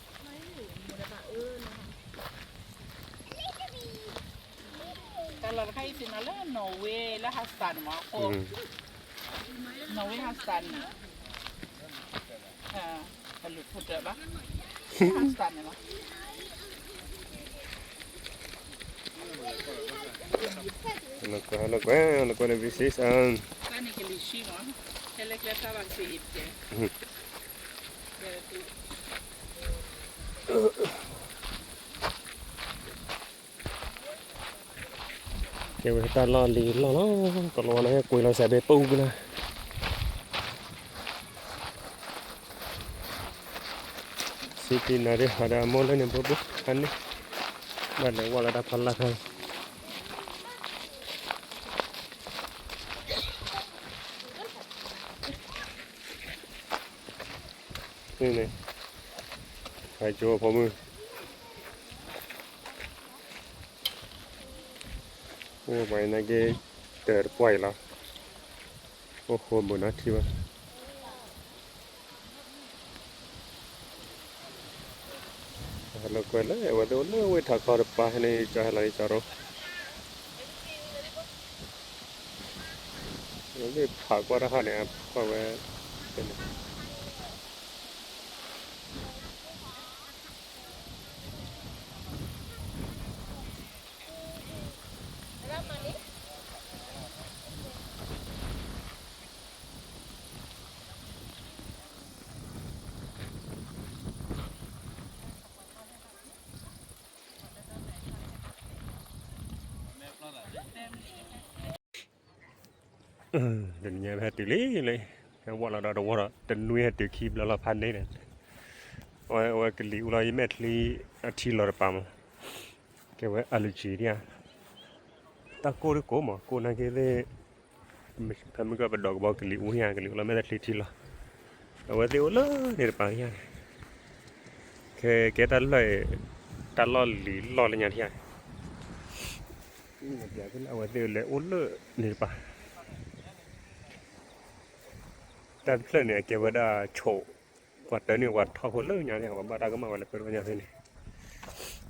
တၢ်လီၢ်တခါအံၤစံးနၤလၢ Norway လၢဟးစးန့ၣ်မး ကိး Norway ဟးစးန့ၣ် ပလူၤဖိတၢၣ်ဘၣ် ဟးစးန့ၣ်လီၤ လကွဲလကွဲလကွဲလၢ visit အၢ တၢ်န့ၣ်ကလံၤဆံမး ဟဲလၢကျဲဖျါဘၣ်ကစၢ်အံၤပကဲ ကဲဝဲတၢ်လီၢ်လံၤလီၢ်လီၤ ကလီၤဝါန့ၣ်ဟဲကွံာ်လီၤစဲးဘဲပူၤကွံာ်လီၤ စံးတံၢ်နၤဒ်ဟးဒီး အမိၢ်လၢန့ၣ်ဘိဘိ အန့ၣ် ဘၣ်လဲၤဝဲလၢတၢ်ဖီလာ်ခါ န့ၣ်န့ၣ် ဟဲကၠိဖိမုၣ် အိၣ်ပှၤနာ်က့ တၢၢ်တပှၢ်အံၤလီၤ အိၣ်ဃိဘိးနီထံဘၣ် ဟဲလၢကွဲလၢ အဝဲသ့ၣ်အိၣ်လၢဝ့ၢ်ထးခီတပၤန့ၣ် ကၠီဟဲလီၤကၠီရိ ဝဲသ့ၣ်ဖးကွၢ်တၢ်ဟးန့ၣ် ဖးကွၢ်ဝဲ တနံၤညါဖဲတုၤလံလံ ဟဲဝဲလီၤဒီးတဝီဒီး တနွံဟဲတုၤခံဘျီလီၤဖးန့ၣ်ဒီး အဝဲကလံၤအူလီၤ ယမဲာ်ချံအထံလီၤတပၤမး ကဲဝဲ allergy ဒ်ဧါ တၢ်ကိၢ်ဒ်ကိၢ်မး ကိၢ်နာ်က့သ့ၣ် ဖဲမုၢ်ကပဒီးကဘီကလံၤအူဒ်ဧါ ကလံၤအူလီၤမဲာ်ချံထံလီၤ အဝဲသ့ၣ်အိၣ်လၢန့ၣ်တပၤဒ်ဧါ ခဲကဲတၢ်လီၢ် တၢ်လီၢ်လံၤလီၢ်လၢညါဒ်ဧါ အဝဲသ့ၣ်လဲၤအိၣ်လၢန့ၣ်တပၤ တၢ်တဖျၢၣ်န့ၣ် အကဲဝဲဒၣ်ဆိး ပှၤတၢ်န့ၣ် ပှၤထီၣ်ဖိလၢညါန့ၣ် ပှၤဘၣ်တၢ်ကမၣ်ဝဲလၢပၢၢ်တဝဲညါဖဲန့ၣ်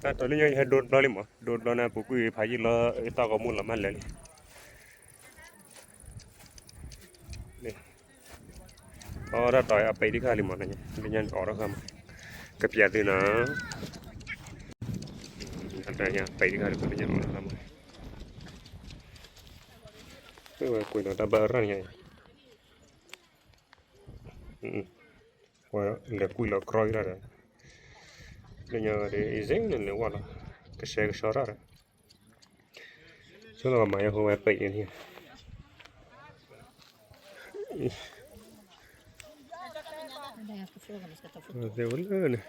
တၢ်တီလၢညါယဟဲဒိတဘျီလံမး ဒိတဘျီန့ၣ် ပူၤကွံာ်ဖးယံာ်လီၤ တၢ်ဂီၤမူလီၤမၢ်လၢာ်လံ အီၣ်တၢ်တီအပံးတခါလံမး လၢညါန့ၣ်အီၣ်တခါမး ကပျးသုနီၤ အတၢ်ညါပံးတခါလံ လၢညါအီၣ်တခါမး ဝဲကွံာ်နီၤတၢ်ဘၣ်ရၣ်ညါ ဝဲလဲၤကွံာ်လီၤကြီရၣ်ဒီး လၢညါဒီး အံၤစ့ၢ်န့ၣ်လဲၤဝဲလီၤ ကဆှဲကဆှီရၣ်ဒီး ဆိလီၤမၤယါဃိဝဲပံးန့ၣ် သ့ၣ်ဝဲလၢန့ၣ်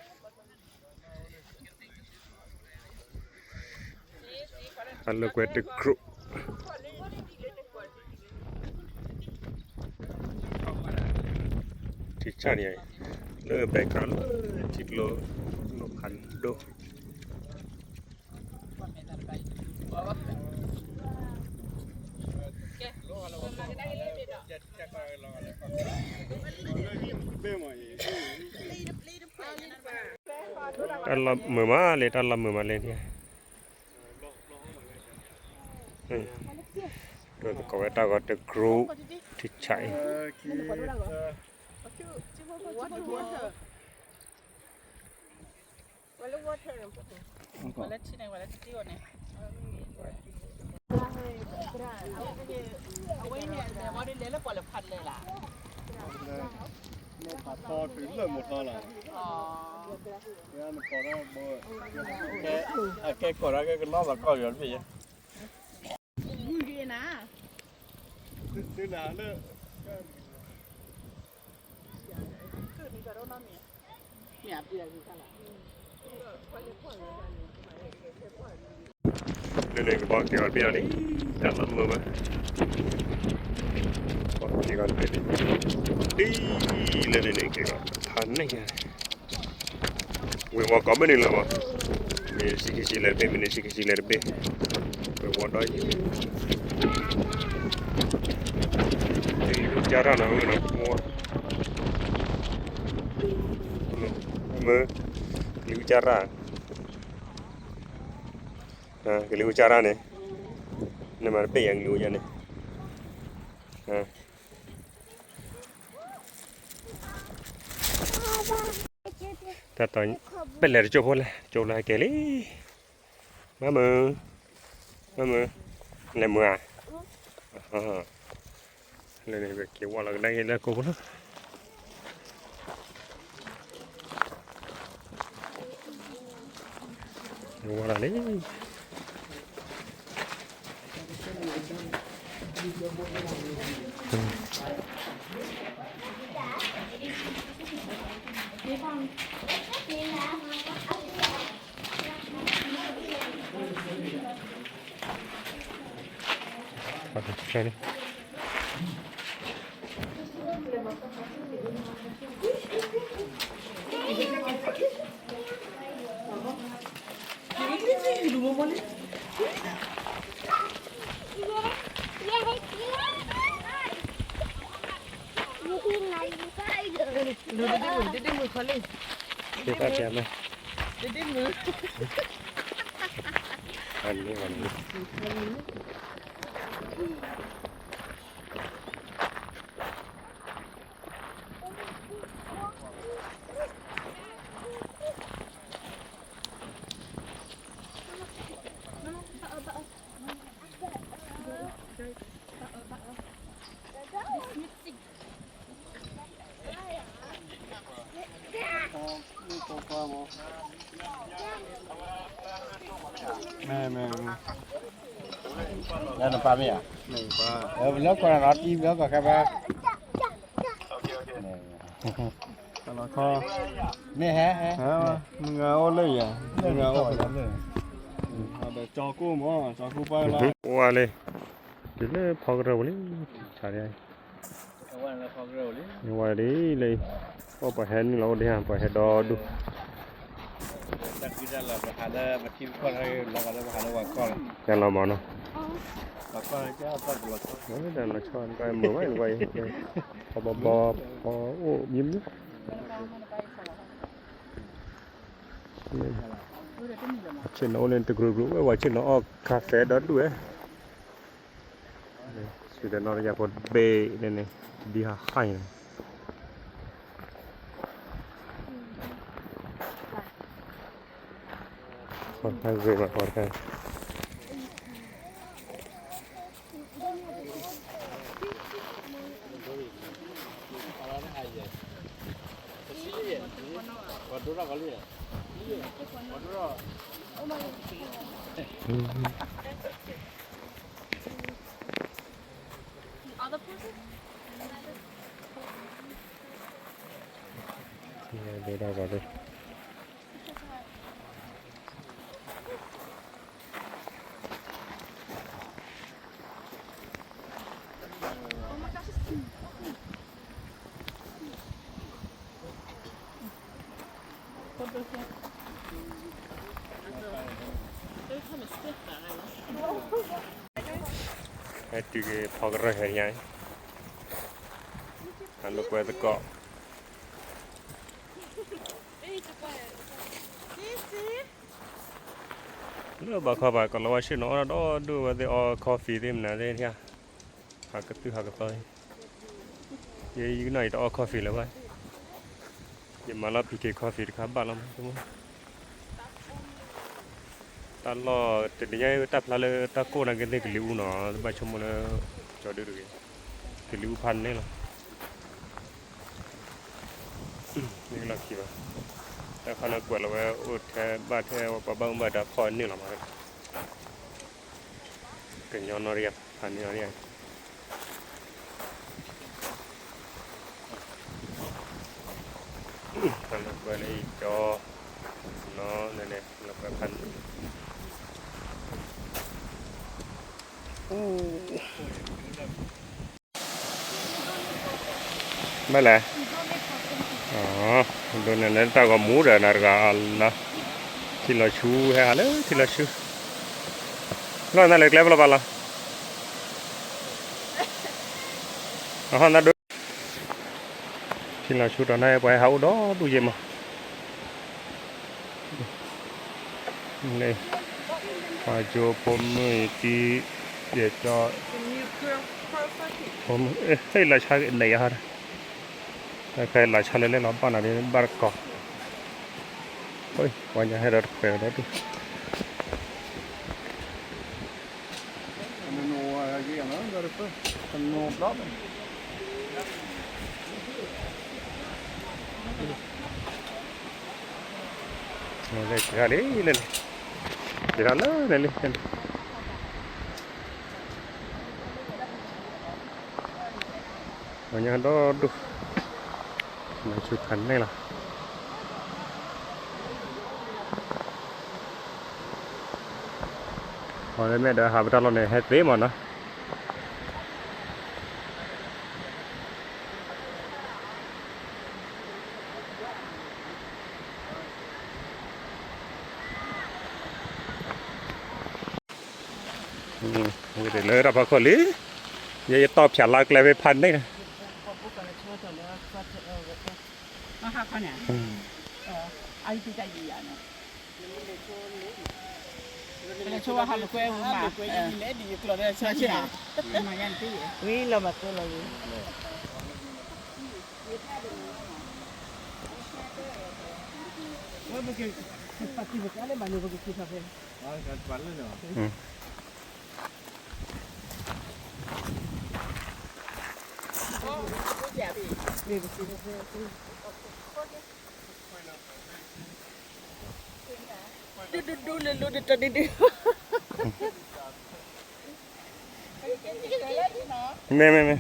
အလၢကွဲတကြိး ထံဆၣ်န့ၣ် လၢ background လၢထံကျိ လီၢ်ဖးဒိၣ် တၢ်လီၢ်မုာ်မးလံ တၢ်လီၢ်မုာ်မးလံ ဒ် ဒ်သကိးဝဲတၢ်ဂီၤတကြိး ထံဆၣ်အံၤ Okay. Water. လၢထံန့ၣ် ဝဲလၢတံၢ်ဝဲန့ၣ် အဝဲန့ၣ် အဝဲန့ၣ် လဲၤဝဲဒ်လဲၤလၢပှၤလဲၤဖးလဲၤလၢ် လဲၤဖးထီတုၤလၢမိၢ်ထီလီၤ အကဲကီၢ်ဒီးကဲကနီၢ်ဘၣ်ကီၢ်ယီၤတဘ့ၣ်ယဲ ဂုၢ်က့ၤနၤ သုနၤလၢ လၢန့ၣ်ကဘီက့ၤအီၤတဘ့ၣ်အီၤလံ တၢ်လီၤမုာ်ဘၣ် က့ၤအီၤတဘ့ၣ်အီၤလံ ဒ်လၢန့ၣ်န့ၣ်က့ၤအီၤ ဖးန့ၢ်ယၤ ဝ့ၤဝီၤကိးမုၢ်နံၤလီၤမး မ့ၢ်ဆံးကဆံးလဲၤတဘ့ၣ် မ့ၢ်န့ၣ်ဆံးကဆံးလဲၤတဘ့ၣ် ဝ့ၤဝီၤဒီးယံၤ လံၤကၢ်တၢ်နီၤ မုၢ်နီၤ မုၢ် လံၤကၢ်တၢ် ကလံၤကၢ်တၢ်န့ၣ် နမၤတဘ့ၣ်ယၤကလံၤကၢ်န့ၣ် တၢ်တီၤ ပလဲၤတကၠိဖိလဲၣ် ကၠိလၢဟဲကဲလံ မၤမုာ် မၤမုာ် လဲၤမုာ်ဧါ လၢန့ၣ် ပက့ၤဝဲလီၤကဒါက့ၤလၢကိးဖိလီၤ ဝဲလီၤလံ မ့ၢ် မ့ၢ် လၢနပၢ်မ့ၢ်ဧါ လၢကီၢ်နၤဒီးတံၤလၢကီၢ်ခဲဘၣ် မ့ၢ်ဟဲ မုၢ်ဂၤအိၣ်လၢယၤ မုၢ်ဂၤအိၣ်လၢ ကၠီကိၣ်မ့ၢ် ကၠီကိၣ်ပၢ်လီၤ ဝါလံ တုၤလၢဖီကရၢၢ်ပူၤလံ ဆါဒ် ဝါလံ လၢ အိၣ်ပှၤဟဲနုာ်လီၤအိၣ်ဒံးဟါ ပှၤဟဲဒီဒူၣ် တၢ်လီၤမးနီၤ တၢ်လီၤဆီ နကွၢ်မုာ်ဘၣ် နကွၢ် ပှၤဘီဘီ ပှၤအိၣ်မံမံ ဆ့ၣ်နီၤအိၣ်လၢတကြူးကြူးဝဲ ပှၤဆ့ၣ်နီၤအီၣ်ခါသဲဒီဒူၣ်ဝဲ ဆ့ၣ်နီၤတယၤဖိတဘ့ၣ်န့ၣ် ဒ်ဟးဟးန့ၣ် ပှၤတၢ်ဂ့ၤဘၣ်ပှၤတၢ် ဟဲတုၤက့ၤဖီကရၢၢ်ဟဲညါ ဟးလိာ်ကွဲသကိး လၢဘၣ်ခီဘၣ် ကီၤလၤဝါဆ့ၣ်နီၤအီၣ်ဒီဒူၣ်ဝဲသ့ၣ်အီ coffee သ့ၣ်မနုၤသ့ၣ် ဟးကသုၣ်ဟးကသီ ယဲယကနၣ်ယတအီ coffee လၢၤဘၣ် ယမၤလီၤ ပံၤက့ၤ coffee တခါဘၣ်လီၤမး, တၢ်လီၢ်တနံၤညါ တၢ်ဖျါလၢတၢ်ကိၢ်နာ်က့သ့ၣ်ကလံၤအူနီၤ, တဘၣ်ဆိကမိၣ်လၢ ကၠီဒုတဂ့ၤ, ကလံၤအူဖးန့ၣ်လီၤ. မ့ၢ်လီၢ်ခံဘၣ်, တၢ်ခါလၢကွဲးလီၤဝဲအိၣ်ထဲဘၣ်ထဲ ပှၤဘၣ်မူဘၣ်ဒါဖီၣ်န့ၢ်လီၤမး, ကညီနီၣ်ရံၣ်, ဖးန့ၢ်နီၣ်ရံၣ်, တၢ်လၢကွဲးလၢယကၠီ, နီၣ်န့ၣ်န့ၣ် လၢကွဲးဖးန့ၢ် မ့ၢ်လဲၣ်, ဒ်န့ၣ်န့ၣ် တၢ်ဂီၤမူဒီးနၤတဂၤလီၤ, ထံလီၤဆူဟဲဟးလၢထံလီၤဆူ, လီၤနၤလၢကျဲဖဲလီၤဘၣ်လီၤ, အဟီၣ်နၤဒိ, ထံလီၤဆူဒီးနၤ ပှၤဟဲဟးအိၣ်ဒီဒူၣ်ယဲၢ်မး န့ၣ်, ပှၤကၠိဖိမုၣ်တံၤ, ယကၠီ, ဖိမုၣ်, ဟဲလီၤဆါက့ၤန့ၣ်ယါ, တၢ်ခဲလီၤဆါလၢလဲၣ်လီၤ ဘၣ်နၤဒ်ဘၣ်တကိး, ပှၤညါဟဲဒီးတခွဲးဒီဒူၣ် လဲၤက့ၤလံ, လဲၤလံ, က့ၤလၢန့ၣ်လံ, ပှၤညါဒီဒူၣ်, နဆူဖးန့ၣ်လီၤ. အီၤလၢမ့ၢ်ဒီးဟးပတၢ်လီၢ်န့ၣ် ဟဲသ့မးနီၤ. လၢတၢ်ဖီခိၣ်လံ, ယဲယတီၢ်ဖၠးလါကျဲဖဲဖးန့ၣ်လီၤ. ဒူဒူဒူလၢလၢတတဒူဒူ, မ့ၢ်မ့ၢ်မ့ၢ်